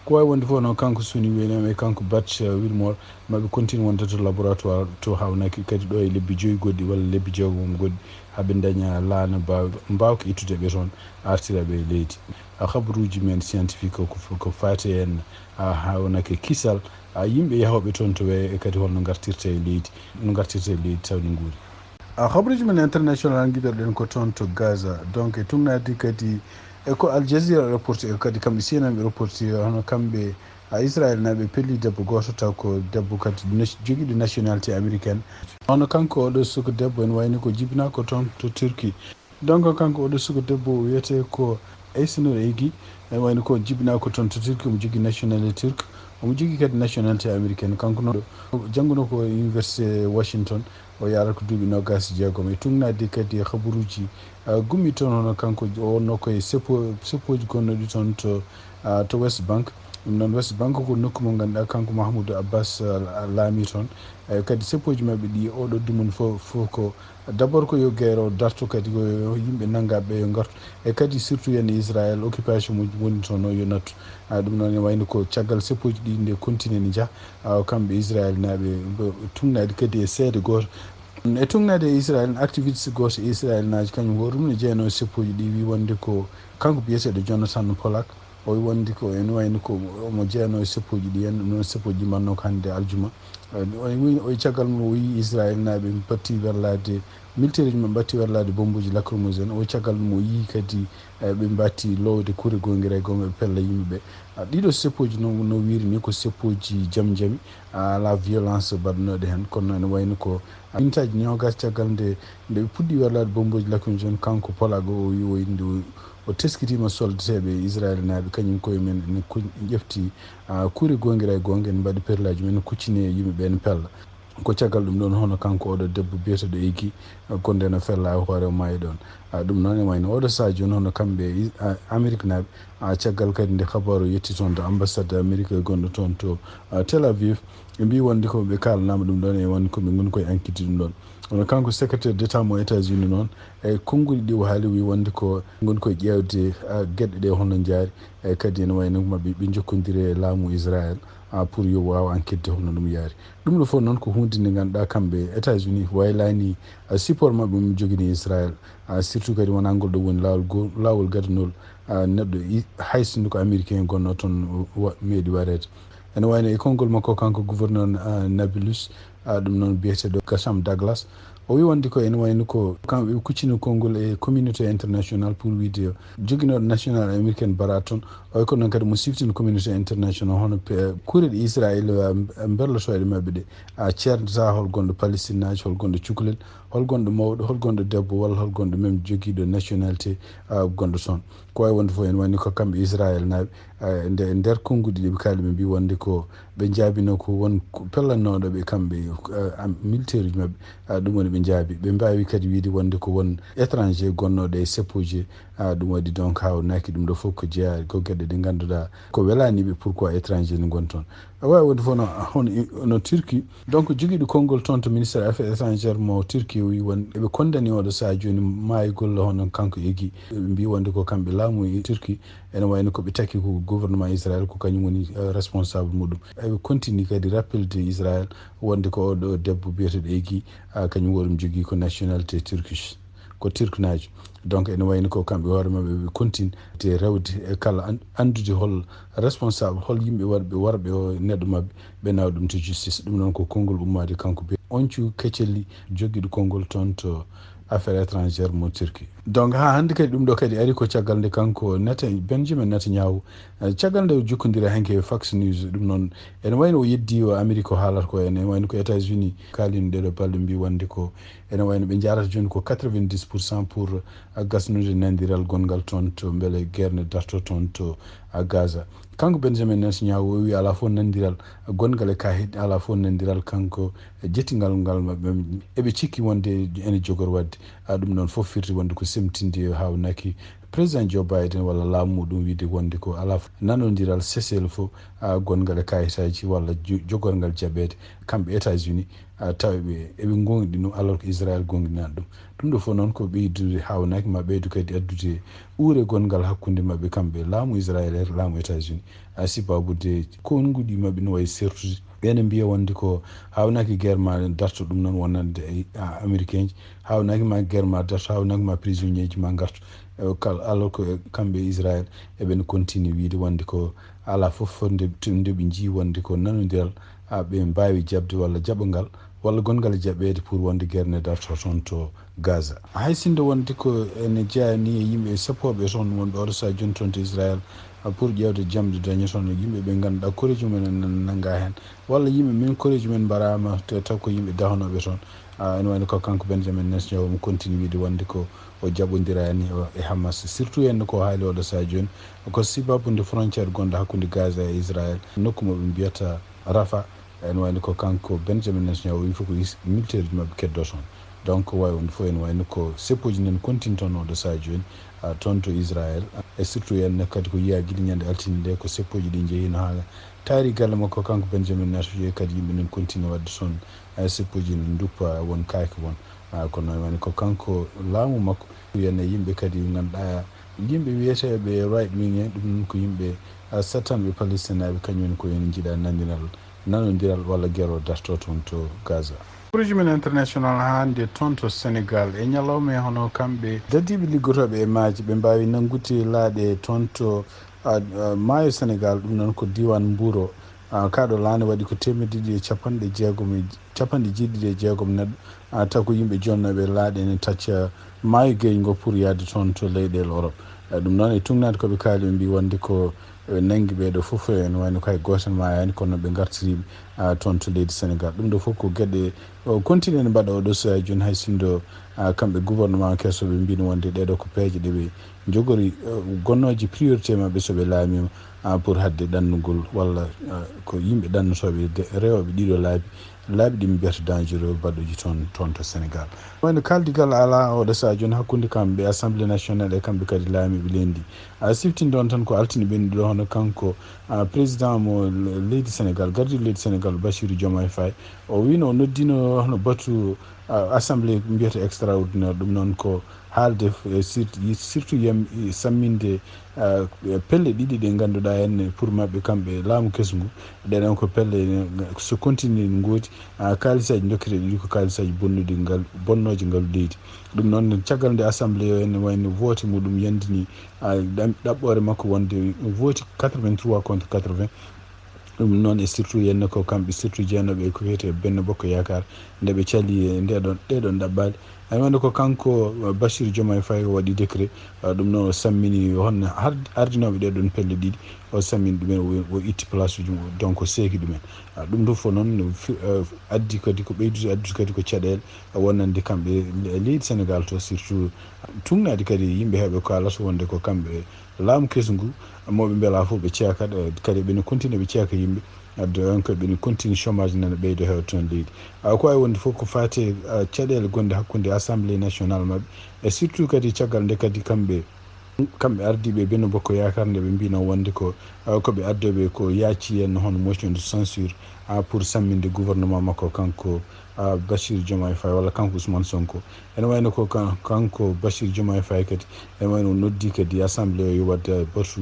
Ko waawi wonde fof noon, kanko Suni William e kanko Butch, eh, Wilmore, maɓe continue wonde to laboratoire to haawnaaki kadi ɗo e lebbi joyi goɗɗi walla lebbi jeegom goɗɗi, haa ɓe ndaña laana mbaaw-, mbaawka ittude ɓe toon, artira ɓe e leydi. A, habaruuji men scientifique o ko f-, ko faati en, a, haawnaaki kisal, a, yimɓe yahooɓe toon to weeyo e kadi holno ngartirta e leydi, no ngartirta e leydi taw no nguuri. A, habaruuji men international ngiɗorɗen ko toon to Gaza. Donc, e tugnaade kadi e ko Al Jazeera reporti, e kadi kamɓe C N N ɓe reporti, hono kamɓe, a, Israel naaɓe pelli debbo gooto, taw ko debbo kadi nas-, jogiiɗo nationalité américaine. Hono kanko oɗo suka debbo en wayni ko jibinaa ko toon to Turquie. Donc, kanko oɗo suka debbo o wiyetee ko Aysenur Eygi, en wayni ko jibinaa ko toon to Turquie, omo jogii nationalité turque, omo jogii kadi nationalité américaine. Kanko noon jannguno ko université Washington, o yaarata ko duuɓi noogaas e jeegom. E tugnaade kadi e habaruuji, ah, gummi toon, hono kanko o wonnoo ko e seppo-, seppooji gonnooɗi toon to, ah, to West Bank. Ɗum noon West Bank ko nokku mo ngannduɗaa kanko Mahmoud Abbas, ah, laami toon. E kadi seppooji maɓɓe ɗi oɗo dumun fof, fof ko d'abord ko yo guerre o darto, kadi ko yo yimɓe nanngaaɓe ɓe yo ngartu. E kadi surtout yen Israël occupation mo woni toon o yo nattu. Ah, ɗum noon ne wayno ko caggal seppooji ɗi nde continue ne njaha, ah, kamɓe Israël naaɓe ɓe tugnaade kadi e seede gooto. E tugnaade e Israël, activiste gooto e Israël naaji kañum hoore mum ne jeyanoo e seppooji ɗi, wii wonde ko kanko biyeteeɗo Jonathan Polak, o wii wonde ko ene wayno ko omo jeyanoo e seppooji ɗi, en ɗum noon seppooji ɗi mbannoo ko hannde aljuma. O wi, o caggal mum o yii Israel naaɓe mbaɗti werlaade, militaire uji maɓɓe mbaɗti werlaade bombuji lacrymogène. O caggal ɗum o yii kadi, eh, ɓe mbaɗti lowde kuure goongira e goonga ɓe pella yimɓe ɓe. Ah, ɗiɗo seppoji no, no wiiri ni ko seppoji jam jami, ah, ala violence mbaɗnooɗe heen. Kono ene wayno ko, ah, minitaaji nogas caggal nde, nde ɓe puɗɗi werlaade bombuji lacrymogène, kanko Polago o wi o indi o, o teskitiima soldateeɓe Israel naaɓe kañum koye men ene ku-, ƴefti, ah, kuure goongira e goonga, ene mbaɗi perlaaji men, kuccini e yimɓe ɓe ene pella. Ko caggal ɗum ɗoon hono kanko oɗo debbo biyeteeɗo Egi, ah, gonde no fella e hoore o maayi ɗoon. Ah, ɗum noon e wayno oɗo sahaa jooni hono kamɓe i-, ah, Amerik naaɓe, ah, caggal kadi nde kabaaru o yetti toon to ambassade Amerik e gonɗo toon to, ah, Tel Aviv, ɓe mbi wonde ko ɓe kaalanaama ɗum ɗoon e wonde ko ɓe ngoni koye enquête ɗum ɗoon. Kono kanko secrétaire d'État mo États-Unis noon, e konnguɗi ɗi o haali wi wonde ko ngoni koye ƴeewde, ah, geɗe ɗe hono njaari, e kadi ene wayno maɓɓe ɓe njokkondiri e laamu Israel, ah, pour yo waaw enquête de hono ɗum yaari. Ɗum ɗo fof noon ko huunde nde ngannduɗaa kamɓe États-Unis waylaani, ah, support maɓɓe mum jogini Israel, ah, surtout kadi wonaa ngol ɗo woni laawol go-, laawol gadanol, ah, neɗɗo i-, hay sinno ko américain gonnoo toon wa-, meeɗi wareede. Ene wayno e konngol makko kanko gouverneur, ah, Nablus, ah, ɗum noon biyeteeɗo Gasham Douglas, o wi wonde ko ene wayno ko kamɓe ɓe kuccino konngol e communauté international pour wiide yo joginooɗo national américaine bara toon. O wi ko noon kadi mo siftin communauté international hono pe-, kuureɗe Israel, ah, mberlotooɗe maɓɓe ɗe, ah, ceerndata hol gonɗo Palestine naajo, hol gonɗo cukalel, hol gonɗo mawɗo, hol gonɗo debbo walla hol gonɗo même jogiiɗo nationalité, ah, gonɗo toon. Ko wawi wonde fof ene wayno ko kamɓe Israel naaɓe, eh, nde, nder konnguɗi ɗi ɓe kaali ɓe mbi wonde ko ɓe njaabino ko won ko pellannooɗo ɓe kamɓe, eh, am-, militaire uji maɓɓe, ah, ɗum woni ɓe njaabi. Ɓe mbaawi kadi wiide wonde ko won étranger gonnooɗo e seppoji, ah, ɗum waɗi donc haawnaki ɗum ɗo fof ko jeyaa ko geɗe ɗe ngannduɗaa ko welaani ɓe pourquoi étranger ne ngon toon. Awa wonde fof no, hono, no Turquie. Donc, jogiiɗo konngol toon to ministère affaires étrangères mo Turquie wi won eɓe kondani oɗo sahaa jooni maayugol hono kanko Egi. Ɓe mbi wonde ko kamɓe laamu e Turquie, ene wayno ko ɓe taki ko gouvernement Israël ko kañum woni, eh, responsable muɗum. Eɓe continue kadi rappelde Israël wonde ko oɗo debbo biyeteeɗo Egi, ah, kañum woɗum jogii ko nationalité turkish. Ko Turk naajo. Donc, ene wayno ko kamɓe hoore maɓɓe ɓe continue te rewde e kala an-, anndude hol responsable, hol yimɓe warɓe, warɓe o neɗɗo maɓɓe, ɓe nawa ɗum to justice. Ɗum noon ko konngol ummaade kanko be on cu Keceli jogiiɗo konngol toon to affaires étrangères mo Turquie. Donc, haa hannde kadi ɗum ɗo kadi ari ko caggal nde kanko Neta-, Benjamin Netanyahu, eh, caggal nde o jokkondiri hanki e Fox News, ɗum noon ene wayno o yeddi o Amérique o haalata ko ene wayno ko États-Unis kaalino ɗeɗo balɗe mbi wonde ko ene wayno ɓe njaarata jooni ko quatre-vingt-dix pour cent pour, ah, gasnude nandiral gonngal toon to mbele guerre ne darto toon to, ah, Gaza. Kanko Benjamin Netanyahu o wi alaa fof nandiral gonngal e kaahit, alaa fof nandiral kanko jettingal ngal maɓɓe. Eɓe cikki wonde ene jogori waɗde. Ah, ɗum ɗoon fof firti wonde ko semtinde haawnaki président Joe Biden walla laamu muɗum wiide wonde ko alaa fof nanondiral cessez-le-feu, ah, gonngal e kaahitaaji walla jo-, jogorngal jaɓeede kamɓe États-Unis, ah, tawa ɓe, eɓe ngoongɗi ɗum, alors que Israël goongɗinaani ɗum. Ɗum ɗo fof noon ko ɓeydude haawnaki ma ɓeydu kadi addude uure gonngal hakkunde maɓɓe kamɓe laamu Israël e laamu États-Unis. Ah, sibabude konnguɗi maɓɓe no wayi sertude. Ɓe ene mbiya wonde ko haawnaki guerre ma darto ɗum noon wonande e, ah, américain ji. Haawnaki ma guerre ma darto, haawnaki ma prisonnier ji ma ngarto. Eh, kal-, alors que kamɓe Israël eɓen continue wiide wonde ko alaa fof nde, nde ɓe njii wonde ko nanondiral, ah, ɓe mbaawi jaɓde walla jaɓangal walla gonngal jaɓeede pour wonde guerre ne darto toon to Gaza. Hay sinno wonde ko ene jeyaa ni e yimɓe seppooɓe toon wonɓe oɗo sahaa jooni toon to Israël, ah, pour ƴeewde jamɗe daña toon e yimɓe ɓe ngannduɗaa koreeji mumen en nanngaa heen, walla yimɓe min koreeji mumen mbaraama te taw ko yimɓe dahnooɓe toon. Ah, ene wayno ko kanko Benjamin Netanyahu omo continue wiide wonde ko o jaɓondiraani o e Hamas, surtout heen ko haali oɗo sahaa jooni ko sibabude frontière gonɗo hakkunde Gaza e Israël, nokku mo ɓe mbiyata Rafah. Ene wayno ko kanko Benjamin Netanyahu o wi fof ko is-, militaire uji maɓɓe keddo toon. Donc, wawi wonde fof ene wayno ko seppoji nen continue toon oɗo sahaa jooni, ah, toon to Israël. E surtout en kadi ko yiya gila ñande altine nde ko seppoji ɗi njehi no haa taari galle makko kanko Benjamin Netanyahu kadi yimɓe nen continue waɗde toon, ah, seppoji ne duppa won kaake won. Ah, kono ene wayno ko kanko laamu makko, wiyane yimɓe kadi ngannduɗaa yimɓe wiyeteeɓe right wing en, ɗum noon ko yimɓe, ah, sattanɓe Palestinaaɓe, kañum en ko en njiɗa nandiral, nanondiral walla guerre o darto toon to Gaza. Projet men international hannde toon to Sénégal e ñalawma e hono kamɓe dadiiɓe liggotooɓe e maaje ɓe mbaawi nanngude laaɗe toon to, ah, ah, maayo Sénégal, ɗum noon ko diiwaan Mburo. Ah, kaa ɗo laana waɗi ko teemedde ɗiɗi e capanɗe jeegom e, capanɗe jeeɗiɗi e jeegom neɗɗo, ah, taw ko yimɓe jonnooɓe laaɗe ene tacca maayo geeƴngo pour yahde toon to leyɗeele Europe. Ah, ɗum noon e tugnaade ko ɓe kaali, ɓe mbii wonde ko ɓe nanngi ɓee ɗoo fof, ene wayno ko hay gooto en maayaani, kono ɓe ngartiriiɓe, ah, toon to leydi Sénégal. Ɗum ɗoo fof ko geɗe o continue ene mbaɗa oo ɗoo so jooni, hay sinno, ah, kamɓe gouvernement keso ɓe mbiino wonde ɗee ɗoo ko peeje ɗe ɓe njogori, ah, gonnooje priorité maɓɓe so ɓe laamiima, ah, pour haɗde ɗannugol walla, ah, ko yimɓe ɗannotooɓe de-, rewooɓe ɗii ɗoo laabi, laabi ɗi ɓe mbiyata dangereux baɗɗooji toon, toon to Sénégal. Wayno kaaldigal alaa oo ɗoo sahaa jooni hakkunde kamɓe Assemblée nationale e kamɓe kadi laamiiɓe leydi ndi. A siftinde on tan ko altine ɓennuɗo hono kanko, ah, président mo le-, leydi Sénégal, gardiiɗo leydi Sénégal, Bassirou Diomaye Faye, o wiino o noddiino hono batu, ah, assemblée mbiyata extraordinaire, ɗum noon ko haalde, eh, sir-, surtout yam-, samminde, ah, pelle ɗiɗi ɗe ngannduɗaa en pour maɓɓe kamɓe laamu kesu ngu. Ɗen ɗon ko pelle, eh, so continue ngoodi, ah, kaalisaaji dokketeeɗi ɗi ko kaalisaaji bonnuɗi ngal, bonnooji ngalu leydi. Ɗum noon caggal nde assemblée o en wayno vote muɗum yandini, ah, ɗam-, ɗaɓɓoore makko wonde vote quatre-vingt-trois contre quatre-vingts. Ɗum noon e surtout yenne ko kamɓe surtout jeenooɓe e ko wiyetee Benno Bokk Yaakaar, nde ɓe cali e nde ɗon, ɗee ɗon ɗaɓɓaali. Aɗa wonde ko kanko, uh, Bassirou Diomaye Faye o waɗi décret, uh, ɗum noon o sammini honno har-, ardinooɓe ɗee ɗon pelle ɗiɗi, o sammini ɗumen, o, o itti place uji mum, donc o seeki ɗumen. Uh, ɗum ɗum fof noon no fi-, uh, addi kadi ko ɓeydude addude kadi ko caɗeele, uh, wonande kamɓe le-, leydi Sénégal to surtout, tugnaade kadi yimɓe heɓe kaalata wonde ko kamɓe laamu kesu ngu, moɓe mbela fof ɓe ceekat, eh, kadi ɓene continue ɓe ceeka yimɓe. Adde on ko ɓene continue chômage nana ɓeydo heewa toon leydi. Ah, ko wawi wonde fof ko faati, ah, caɗeele gonɗe hakkunde Assemblée nationale maɓɓe. E surtout kadi caggal nde kadi kamɓe, kamɓe ardiiɓe Benno Bokk Yaakaar nde ɓe mbino wonde ko, ah, ko ɓe addoɓe ko yaaci en hono motion de censure, ah, pour samminde gouvernement makko kanko, ah, Bassirou Diomaye Faye walla kanko Ousmane Sonko. Ene wayno ko kan-, kanko Bassirou Diomaye Faye kadi, ene wayno o noddi kadi assemblée o yo waɗde batu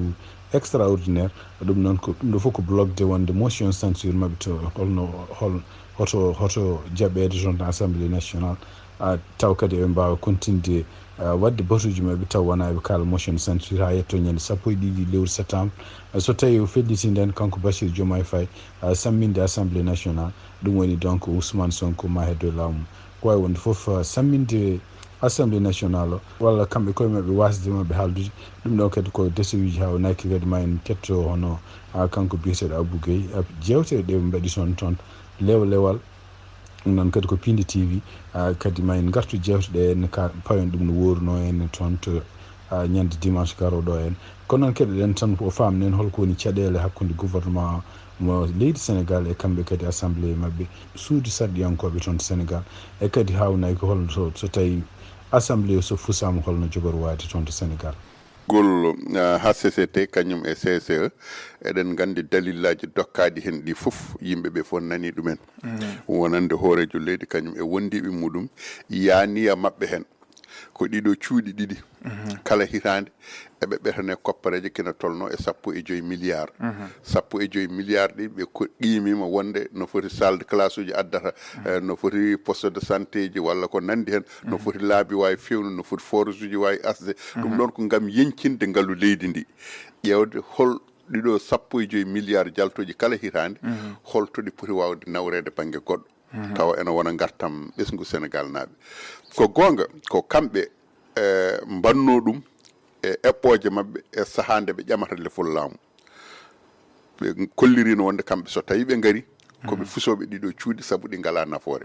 extraordinaire. Ɗum noon ko, ɗum ɗo fof ko blogde wonde motion censure maɓɓe to holno, hol-, hoto, hoto jaɓeede toon to Assemblée nationale. Ah, taw kadi eɓe mbaawa continde, ah, waɗde batuuji maɓɓe taw wonaa eɓe kaala motion censure haa yetto ñande sappo e ɗiɗi lewru septembre. Ah, so tawi o felliti ndeen kanko Bassirou Diomaye Faye, ah, samminde Assemblée nationale, ɗum woni donc Ousmane Sonko ma heddo e laamu. Ko wawi wonde fof, ah, samminde Assemblée nationale o, walla kamɓe koye maɓɓe wasde maɓɓe haaldude. Ɗum ɗo kadi ko desewiji ha o naki kadi ma en ketto hono, ah, kanko biyeteɗo Abou Gueye, ah, jewte ɗe ɓe mbaɗi toon, toon lewlewal. Ɗum noon kadi ko Pindi T V, ah, kadi ma en ngartu jewteɗe en ka payon ɗum no woruno en toon to, ah, ñande dimanche garoɗo en. Kono noon keɗoɗen tan ko famnen holko woni caɗele hakkunde gouvernement mo leydi Sénégal e kamɓe kadi assemblée maɓɓe, suudu sarɗiyankoɓe toon to Sénégal. E kadi hawnay ko holno so, so tawi assemblée o so fusama holno jogori wayde toon to Sénégal. Gol, ah, H C C T kañum e C C E, eɗen nganndi dalillaaji dokkaaɗi heen ɗi fof, yimɓe ɓe fof nani ɗumen. Wonande hooreejo leydi kañum e wondiiɓe muɗum, yaaniya maɓɓe heen. Ko ɗiɗo cuuɗi ɗiɗi. Kala hitaande, eɓe ɓetane koppareeje kina tolno e sappo e joyi milliard. Sappo e joyi milliard ɗi ɓe ko-, qiimima wonde no foti salle de classe uji addata, eh, no foti poste de santé ji walla ko nandi heen, no foti laabi wawi fewnu, no foti forage uji wawi asde. Ɗum ɗon ko ngam yeñcinde ngalu leydi ndi. Ƴeewde hol ɗiɗo sappo e joyi milliard jaltoji kala hitaande, holto ɗi poti wawde nawreede bannge goɗɗo. Tawa ena wona ngartam ɓesngu Sénégal naaɓe. Ko goonga, ko kamɓe, eh, mbanno ɗum e eɓɓooje maɓɓe e sahaa nde ɓe ƴamata lefol laamu. Ɓe kollirino wonde kamɓe so tawi ɓe ngari, ko ɓe fusooɓe ɗiɗo cuuɗi sabu ɗi ngalaa nafoore.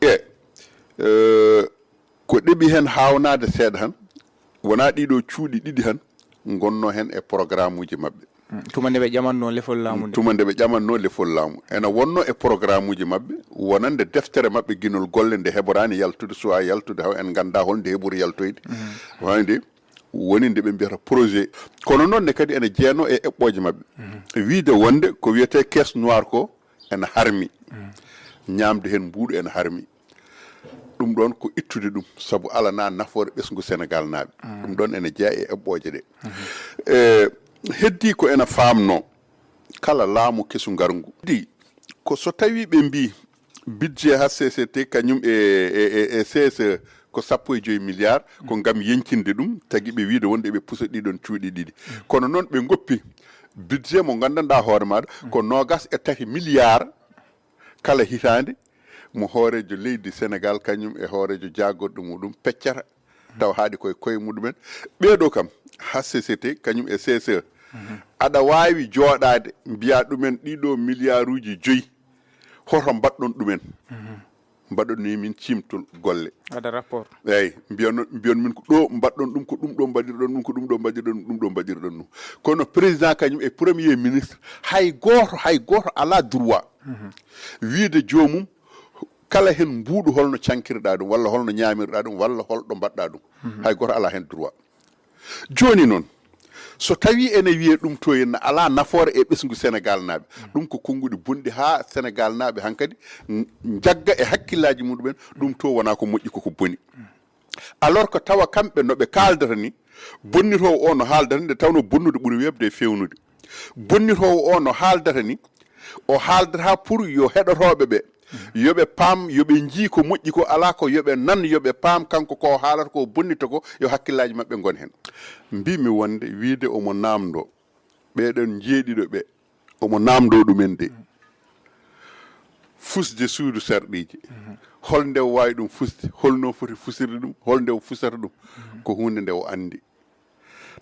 E, eh, ko ɗeɓi heen haawnaade seeɗa tan, wonaa ɗiɗo cuuɗi ɗiɗi tan ngonno heen e programme uji maɓɓe. Mm, tuma nde ɓe ƴamanno lefol laamu nde. Tuma nde ɓe ƴamanno lefol laamu. Ena wonno e programme uji maɓɓe, wonande deftere maɓɓe ginol golle nde heɓoraani yaltude, suwaa yaltude, haw en nganndaa hol nde heɓori yaltoyde. Waawde woni nde ɓe mbiyata projet. Kono noon ne kadi ene jeenoo e eɓɓooje maɓɓe. Wiide wonde ko wiyetee caisse noire ko ena harmi. Ñaamde heen mbuuɗu ena harmi. Ɗum ɗoon ko ittude ɗum, sabu alanaa nafoore ɓesngu Senegaal naaɓe. Ɗum ɗoon ene jeyaa e eɓɓooje ɗe. E, heddii ko ena faamnoo kala laamu kesu ngarngu. Di, ko so tawii ɓe mbii budget H C C T kañum e, e, e, e C S E ko sappo e joyi milliard, ko ngam yeñcinde ɗum, tagi ɓe wiide wonde ɓe pusa ɗiɗon cuuɗi ɗiɗi. Kono noon ɓe ngoppi Budget mo nganndanɗaa hoore maaɗa ko noogas e tati milliards kala hitaande, mo hooreejo leydi Senegaal kañum e hooreejo jaagorɗo muɗum peccata, tawa haaɗi koye koye muɗumen. Ɓeeɗo kam, H C C T kañum e C C E, aɗa waawi jooɗaade mbiya ɗumen ɗiɗo miliyaaruuji joyi, hoto mbaɗɗon ɗumen? Mbaɗon ni min ciimtol golle. Waɗa rapport. Eyyi, mbiyon mbiyon min ko ɗo mbaɗɗon ɗum, ko ɗum ɗo mbaɗirɗon ɗum, ko ɗum ɗo mbaɗirɗon ɗum, ɗum ɗo mbaɗirɗon ɗum. Kono président kañum e premier ministre, hay gooto, hay gooto alaa droit wiide joomum, kala heen mbuuɗu holno cankirɗaa ɗum, walla holno ñaamirɗaa ɗum, walla holɗo mbaɗɗaa ɗum. Hay gooto alaa heen droit. Jooni noon, so tawii ene wiyee ɗum to, ene alaa nafoore e ɓesngu Senegaalnaaɓe, ɗum ko konnguɗi bonɗi haa Senegaalnaaɓe hankadi njagga e hakkillaaji muɗumen, ɗum to wonaa ko moƴƴi, koko boni. Alors que tawa kamɓe no ɓe kaaldata ni, bonnitoowo o no haaldata ni, nde tawnoo bonnude ɓuri weeɓde e feewnude. Bonnitoowo o no haaldata ni, o haaldata pour yo heɗotooɓe ɓe, yo ɓe paam, yo ɓe njii ko moƴƴi ko, alaa ko yo ɓe nan, yo ɓe paam kanko ko o haalata ko, o bonnita ko, yo hakkillaaji maɓɓe ngon heen. Mbiimi wonde wiide omo naamndoo ɓeeɗoon njeeɗiɗo ɓe, omo naamndoo ɗumen de. Fusde suudu sarɗiiji, hol nde o waawi ɗum fusde, hol no foti fusirde ɗum, hol nde o fusata ɗum, ko huunde nde o anndi.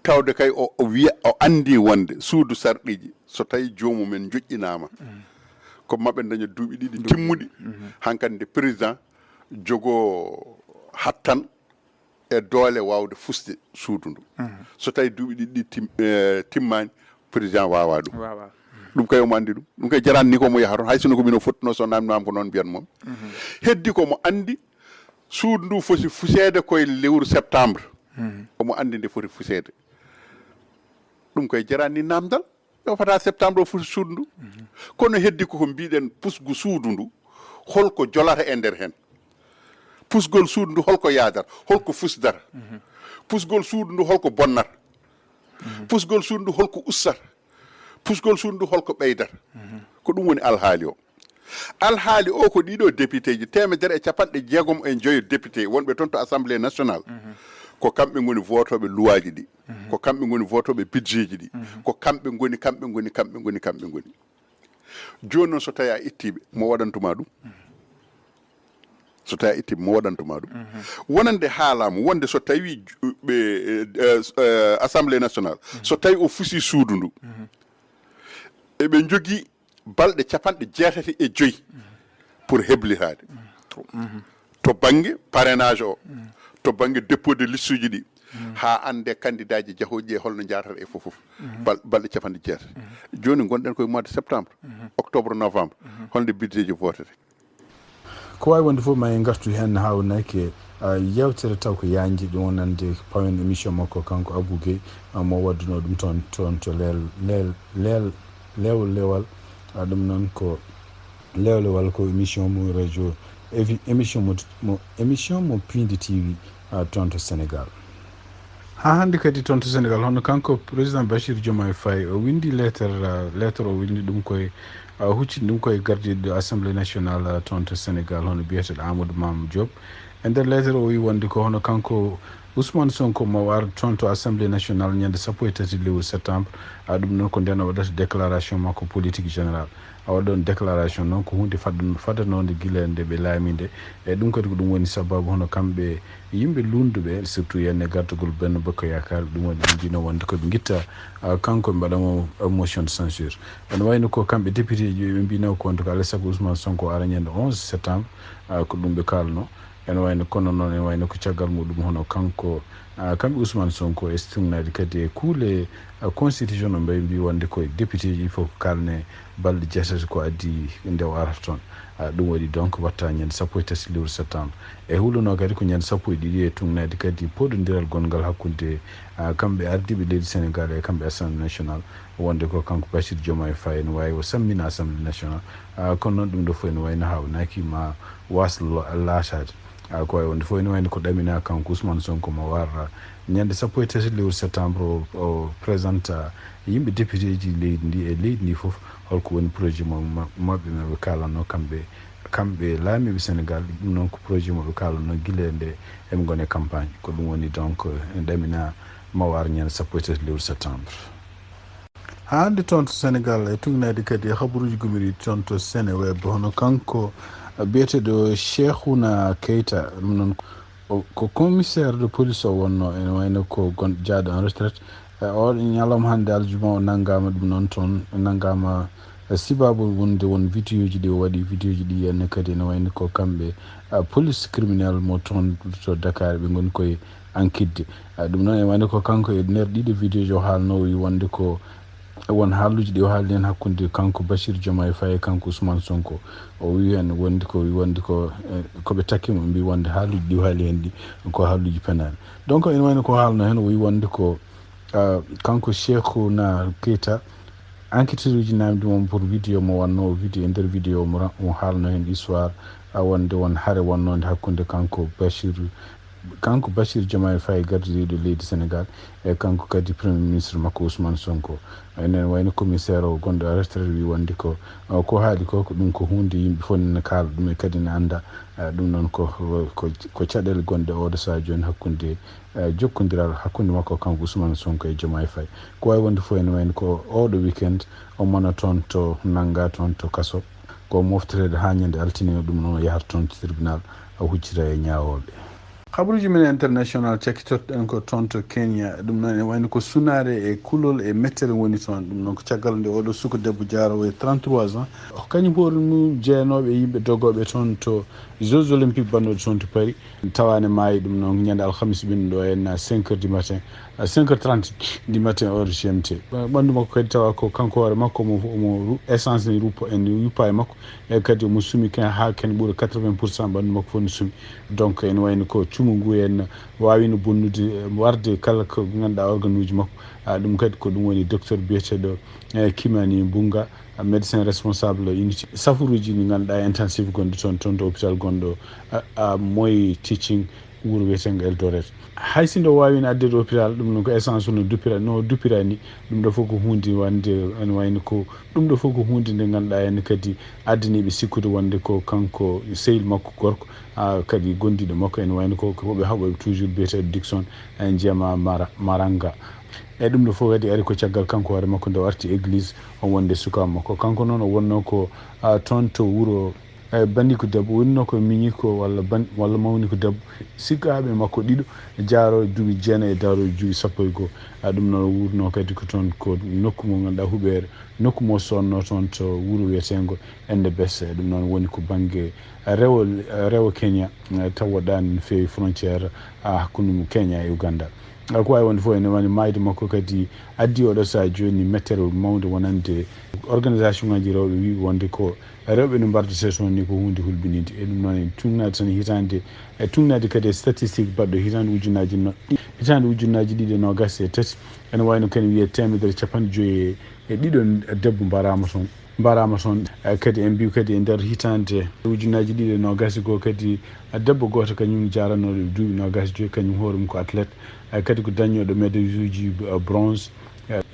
Tawde kay o o wiya, o anndi wonde suudu sarɗiiji, so tawi joomumen joƴƴinaama, ko maɓe daña duuɓi ɗiɗi timmuɗi, hankadi nde président jogoo hattan e doole waawde fusde suudu ndu. So tawi duuɓi ɗiɗi ɗi tim- eh, timmaani, président waawaa ɗum. Waawaa. Ɗum kay omo anndi ɗum. Ɗum kay jaraani ni ko omo yaha toon, hay sinno ko min o fottunoo, so naamnaama ko noon mbiyan moom. Heddi ko omo anndi suudu ndu foti fuseede koye lewru septembre. Omo anndi nde foti fuseede. Ɗum koye jaraani ni naamndal, o fata septembre o fusi suudu ndu. Kono heddi koko mbiɗen pusgu suudu ndu, holko jolata e nder heen? Pusgol suudu ndu holko yaadata, holko fusdata? Pusgol suudu ndu holko bonnata? Pusgol suudu ndu holko ustata? Pusgol suudu ndu holko ɓeydata? Ko ɗum woni alhaali o. Alhaali o ko ɗiɗo député ji, teemedere e capanɗe jeegom e joyo député wonɓe toon to assemblée nationale. Ko kamɓe ngoni vootooɓe luwaaji ɗi. Ko kamɓe ngoni vootooɓe budget ji ɗi. Ko kamɓe ngoni, kamɓe ngoni, kamɓe ngoni, kamɓe ngoni. Jooni noon so tawi a ittiiɓe, mo waɗantuma ɗum? So tawi a ittiiɓe, mo waɗantuma ɗum? Wonande haalaama wonde so tawi ɓe eh, eh, assemblée nationale, so tawi o fusi suudu ndu, eɓe njogii balɗe capanɗe jeetati e joyi pour heblitaade to bannge parrainage o, to bannge dépôt de liste uji ɗi, haa annde candidat ji jahooji e holno njaatata e fof fof. Bal- balɗe capanɗe jeetati. Jooni ngonɗen koye mois de septembre, octobre, novembre, holnde budget ji votete? Ko waawi wonde fof ma en ngartu heen haa wonnaaki e yewtere taw ko yaajde ɗum wonande pawen émission makko kanko Abou Gueye, mo waddunoo ɗum toon toon to leel leel leel lewlewal. Ɗum noon ko lewlewal ko émission mo radio, émission mo émission mo piindi T V toon to Sénégal. Haa hannde kadi toon to Sénégal, hono kanko président Bachir Diomaye Faye, o winndi leeter, leeter o winndi ɗum koye, huccini ɗum koye gardiiɗo assemblée nationale toon to Sénégal, hono biyeteeɗo Amadou Mame Diop. E nder leeter o, o wii wonde ko hono kanko Ousmane Sonko mo ar toon to assemblée nationale ñande sappo e tati lewru septembre. Ɗum noon ko ndeen o waɗata déclaration makko politique générale. A waɗa ɗoon déclaration noon ko huunde fad- fadanoonde gila nde ɓe laami nde. E ɗum kadi ko ɗum woni sababu hono kamɓe yimɓe luulnduɓe, surtout yenne gartugol Benno Bokk Yaakaar, ɗum waɗi ɓe mbino wonde ko ɓe ngitta kanko, ɓe mbaɗa mo motion de censure. Ene wayno ko kamɓe député ji ɓe mbino ko wonde ko alaa e sago Ousmane Sonko ara ñande onze septembre. Ko ɗum ɓe kaalno. Ene wayno kono noon ene wayno ko caggal muɗum hono kanko, kamɓe Ousmane Sonko e tungnaade kadi e kuule constitution o, mbayi mbi wonde koye député ji fof ko kaalne balɗe jeetati ko addi nde o arata toon. Ɗum waɗi donc watta ñande sappo e tati lewru septembre. E hulunoo kadi ko ñande sappo e ɗiɗi e tungnaade kadi poɗondiral gonngal hakkunde kamɓe ardiiɓe leydi Sénégal e kamɓe assemblée nationale, wonde ko kanko Bachir Diomaye Faye ene waawi o sammina assemblée nationale. Kono noon ɗum ɗo fof ene wayno hawnaaki ma waas laataade. Ko wayi wonde fof ene wayno ko ɗamina kanko Ousmane Sonko mo warra ñande sappo e tati lewru septembre o présenta yimɓe député ji leydi ndi e leydi ndi fof holko woni projet maɓɓe maɓɓe maɓe kaalanno kamɓe kamɓe laamiiɓe Sénégal. Ɗum noon ko projet maɓe kaalanno gila nde eɓe ngoni e campagne. Ko ɗum woni donc ene ɗamina ma o ar ñande sappo e tati lewru septembre. Hannde toon to Senegal, e tugnaade kadi e habaruuji gomiri toon to Seneweb, hono kanko biyeteeɗo Cheikhouna Keita, ɗum noon ko commissaire de police o wonnoo, ene wayno ko gon jaaɗo en retraite. E oo ñalawma hannde aljuma o nanngaama ɗum noon toon, nanngaama e sababu wonde won vidéoji ɗi o waɗi, vidéoji ɗi ene kadi ene wayno ko kamɓe police criminelle mo toon to Dakar ɓe ngoni koye ankitde. Ɗum noon ene wayno ko kanko e nder ɗiɗo vidéoji o haalno o wi wonde ko won haaluuji ɗi o haali heen hakkunde kanko Bachir Diomaye Faye e kanko Ousmane Sonko. O wi heen wonde ko wi wonde ko e, ko ɓe takki mo mbi wonde haaluuji ɗi o haali heen ɗi ko haaluuji penaali. Donc ene wayno ko haalno heen o wi wonde ko ah, kanko Cheikhouna Keita, enquêteur uji namdi mo pour vidéo mo wanno o vidéo e nder vidéo mo ra- mo haalno heen histoire a wonde won hare wonnode hakkunde kanko Bachir kanko Bachir Diomaye Faye gardidiiɗo leydi Senegal e kanko kadi premier ministre makko Ousmane Sonko. Enen wayno commissaire o gonɗo e retraite wi wonde ko ah, ko haali ko ko ɗum ko hunde yimɓe fof ne kaala ɗum e kadi ne annda. Ah, ɗum noon ko ko ko caɗeele gonɗe oɗo saha jooni hakkunde eh, jokkondiral hakkunde makko kanko Ousmane Sonko e Diomaye Faye. Ko wawi wonde fof ene wayno ko oɗo weekend o mona toon to nanga toon to kaso. Ko moftoreede haa ñande altine ɗum noon o yahata toon to tribunal o huccita e ñaawooɓe. Habaruuji men international cakkitorɗen ko toon to Kenya. Ɗum noon ene wayno ko sunaare e kulol e mettere woni toon. Ɗum noon ko caggal nde oɗo suka debbo jaaroowo e trente-trois ans. Ko kañum hoore mum jeyanooɓe e yimɓe dogooɓe toon to Jeux Olympiques bannoɗo toon to Paris. Tawaane maayi ɗum noon ñande alhamis ɓennuɗo en cinq heures du matin, cinq heures trente du matin heure G M T. Ɓanndu makko kadi tawa ko kanko hoore makko omo omo essence ne rupo en yuppa e makko e kadi omo sumi ken haa ken ɓura quatre-vingts pour cent ɓanndu makko fof ne sumi. Donc ene wayno ko cumu ngu en waawino bonnude warde kala ko ngannduɗaa organe uji makko. Ɗum kadi ko ɗum woni docteur biyeteeɗo Kimani Mbunga, médecin responsable unité safuruuji ndi ngannduɗaa intensive gonɗi toon toon to hôpital gonɗo Moi Teaching wuro wiyetengo Eldoret. Hay si nde o waawino addeede hôpital ɗum noon ko essence no duppira no duppira ni. Ɗum ɗo fof ko hunde wonde ene wayno ko ɗum ɗo fof ko hunde nde ngannduɗaa ene kadi addaniiɓe sikkude wonde ko kanko sehil makko gorko kadi gondiiɗo makko ene wayno ko ko ɓe haɓoyɓe toujours biyeteeɗo Dickson Njema Maranga. E ɗum ɗo fof kadi ari ko caggal kanko hoore makko nde o arti église o wonde sukaaɓe makko. Kanko noon o wonnoo ko toon to wuro e banndiko debbo wonnoo ko miñiko walla ban walla mawniko debbo. Sikkaaɓe makko ɗiɗo jaaroo e duuɓi jeenayi e daroo e duuɓi sappo e goo. Ɗum noon o wuurnoo kadi ko toon ko nokku mo ngannduɗaa huɓeere nokku mo sonnoo toon to wuro wiyeteengo Ende Besse. Ɗum noon woni ko bannge rewo rewo Kenya taw woɗɗaani no feewi frontière hakkunde mum Kenya e Uganda. Ko wawi wonde fof ene wani maayde makko kadi addi oɗo saha joni mettere mawde wonande organisation ngaji rewɓe wiɓe wonde ko rewɓe no mbardete toon ni ko hunde hulɓininde. E ɗum noon en tugnade tan hitande e tugnade kadi e statistique baɗɗo hitande ujunnaji no hitande ujunnaji ɗiɗi e nogas e tati ene wayno kene wiye temedere capanɗe joyi e ɗiɗo debbo mbarama toon. Mbarama toon kadi en mbiw kadi e nder hitande ujunnaji ɗiɗi e nogas e goo kadi debbo goto kañum jaranoɗo duuɓi nogas e joyi kañum hoore mum ko athlète kadi ko dañoɗo médaille uji bronze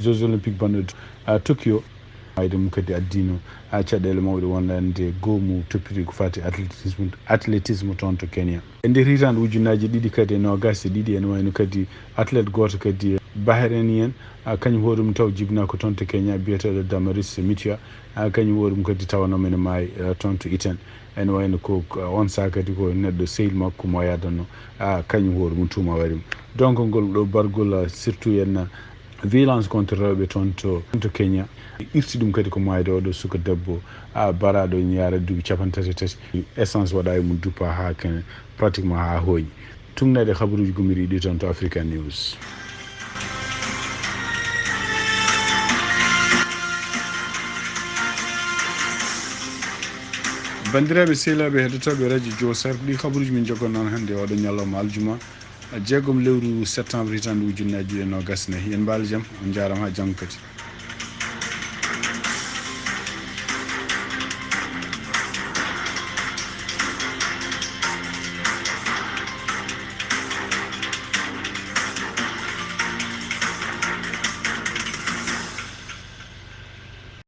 jeux olympique bannoɗo Tokyo. Wayde mum kadi addino caɗele mawɗe wonande goomu toppiti ko fati athlétisme athlétisme toon to Kenya. E nder hitande ujunnaji ɗiɗi kadi e nogas e ɗiɗi ene wayno kadi athlète goto kadi bahrainien kañum hoore mum taw jibina ko toon to Kenya biyeteɗo Damaris Mitia. Kañum hoore mum kadi tawanoma ene maayi toon to Iten. Ene wayno ko on saha kadi ko neɗɗo sehil makko mo yadanno kañum hoore mum tuma waɗi mo. Donc ngol ɗo bargol surtout henna violence contre rewɓe toon to toon to Kenya. Irti ɗum kadi ko maayde oɗo suka debbo baraɗo ene yaara duuɓi capanɗe tati e tati essence waɗa e mum duppa ha kene pratiquement ha hooƴi. Tugnaade habaruuji gomiriiɗi toon to Africa News. Banndiraaɓe sehilaaɓe heɗotooɓe radio Jowo Sarɓe ɗi habaruuji min jogonno on hannde oɗo ñalawma aljuma jeegom lewru septembre hitande ujunnaji ɗiɗi e nogas nayi. En mbaali jam, on njaarama ha janngo kadi.